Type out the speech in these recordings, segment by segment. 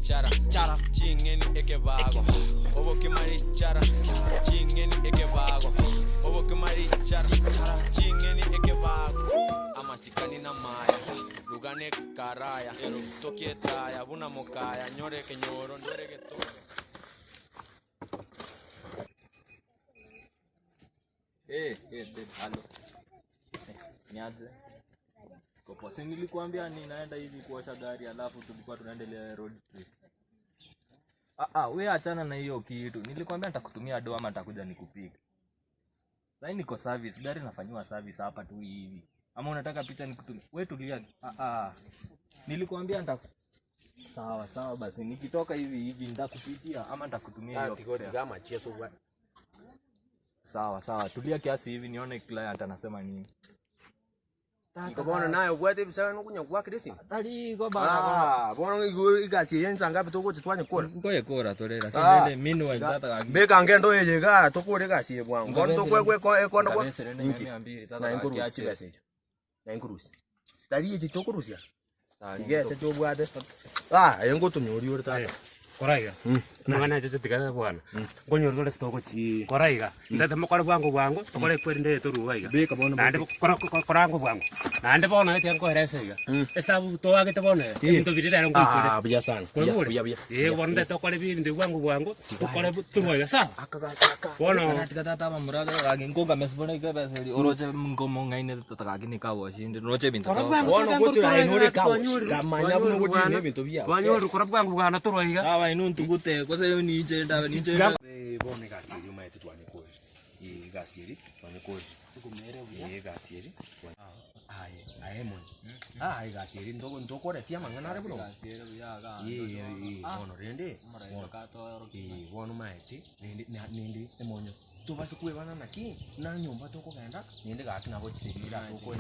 richara, ching'eni ekebago, obokima richara, ching'eni ekebago, obokima richara, ching'eni ekebago. Amasikani namaya, rugana ekaraya, tokia etaya buna mokaya, nyora ekenyoro, ndwere egetondo. Eh, eh, babe, halo. Eh, niaje? Niko poa. Si nilikuambia ninaenda hivi kuosha gari alafu tulikuwa tunaendelea road trip. Ah, ah, we achana na hiyo kitu. Nilikwambia nitakutumia do ama nitakuja nikupike. Sasa niko service, gari nafanyiwa service hapa tu hivi. Ama unataka picha nikutumie? We tulia. Ah, ah. Nilikwambia nita Sawa sawa basi nikitoka hivi hivi nitakupitia ama nitakutumia hiyo. Tigo tiga machezo bwana. Sawa sawa, tulia kiasi hivi nione client anasema nini. Iko bono naye obwate ebisaga nokonya gwakera esimi. Tari igo bana. Ah, bono igo egasi eye nsa ngapi togocha twanye kora. Ngoye kora tore Ah. lakini nende meanwhile tata gaki. Beka ngendo eye iga tokore egasi eye bwango. Bono tokwegwa eko- ekonda kwa. Kabisa nende Inki? mia mbili tata Naye gaki nkorusia ache. chibesa echo. Naye nkorusia. Tari echi tokorusia. Sawa, Iga eche tobwate. Ah, aye ngotomia oria ore tata. Kora iga. Amang'ana ache tiga bwana. Nkonyora tore sitogochi. Kora iga. Ntete mokore bwango bwango, tokore ekwerinde eye toruga iga. Beka bono Naende kora kora ango bwango. Naende bono tiga nkoerese iga. Esabu toagete bono iga, ebinto biria rero nkoichore. Ah, buya sana. Buya, Kwaigure? buya, buya. Eh, bono ntete tokore ebinto bwango bwango, tokore toruga iga sawa. Akagasi aka. Bono Tiga tata abamura gaki nkongame sibona ekebesa eri oroche nkomong'aine tata gaki nikawashinde roche ebinto Kora to- bwango Bono tiga gotira nkorwa aye nore twanyure, kawashi. Kamanya buna ogotira bwana. ebinto biao. Twanyore kora bwango bwana torwa iga. Sawa inwe ntugute gose ninche ndabe ninche Eh, bono egasi eria omanyete twanyekorire. Eh, egasi eria twanyekorire. Eh, egasi eria twa- Aye, aye mono. Ah, egasi eria ntogo ntokoretie amang'ana are buna Egasi ere buya iga Eh, eh, bono rende, bono eh, bono omanyete rende na nende emonyo tobase kwebana naki, na nyomba tokogenda naende gaki nabo chisegi chiratokoe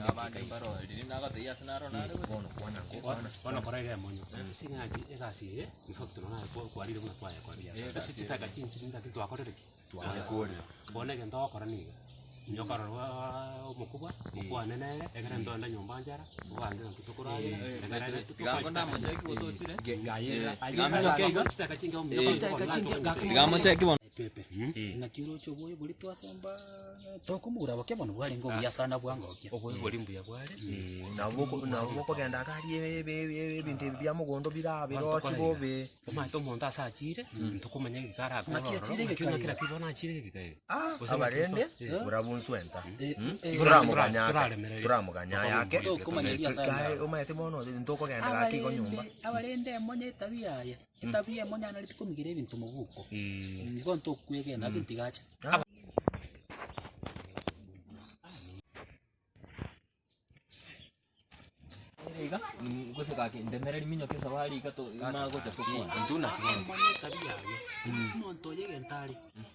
Abande mbaro riria nagotebia ase naro nare gochia. Bono kwana nkokwana. Bono kora iga emonyo. Ase eng'achi egasi eye, in fact nonya naye kwarire buna twayekorire. Ase chitaka chinsinini naki twakorire ki? Twayekorire. Bono egento ogokora niga, inche okorora omokubwa, mokwane nere, ekero ntoenda nyomba nchara, obange ng'aki tokoragera, ekero Tiga nkonamocheki gose ochire. chitaka chinke Tiga mocheki bono. Pepe, naki oroche oboyo boria twasomba tokomogura bokia bono bwarenge obuya sana bwangokia. Oboyo boria mbuya bware. Nabo boko- nabo bokogenda iga aria ebe- ebe- ebinto ebi bia mogondo bira birosi bobe. Omanyete omonto ase achire, ntokomanya egeka arakore Naki ororo, achire naki egeka ng'aki iga? naki bono achire egeka iga. Ah, Gose naki abarende so- burabunsu enta. Igo Toramoganya ake, toraremereria. toramoganya ayake. Tokomanya eria ase Kae aria. omanyete bono ntokogenda gaki igo nyomba. Abarende abarende emonye etabi yaye, etabi emonye anareti komigera ebinto mobuko. Eh. Igo ntokwegena lakini tigacha. Iga gose gaki ndemereri minyoke esabari iga to imanye gocha tokwane. Intwe naki bono. Emonye etabi yaye, omonto oyo egento are,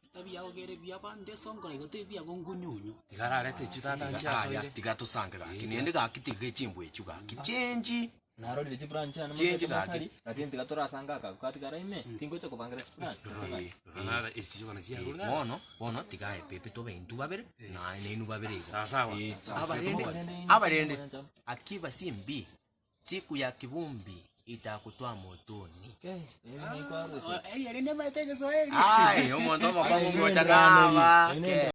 etabi yago kere buya bande esongora igo teri buya gonkunyunyu. Tiga ararete echio tata Aya, nchiasoire. tiga tosange gaki naende gaki tiga echimbwa echio gaki chenji. Narorire chiplan chiane Chenji mochete gaki. mosari, lakini tiga torasanga aka katigara ime, tingocha kobangera chiplan. Eh, Nara esi bono chiarure. Bono, bono tiga epepe tobe intwe babere, naye nainwe babere iga. Sawa sawa. Eh, Sawa, abarende, Abarende, abarende, akiba si mbi, siku ya kivumbi itakutoa motoni. Okay, ebi nikwarusia. Erio nemanyete egeswahili. Ai, omonto omokong'u ngocha ng'aba.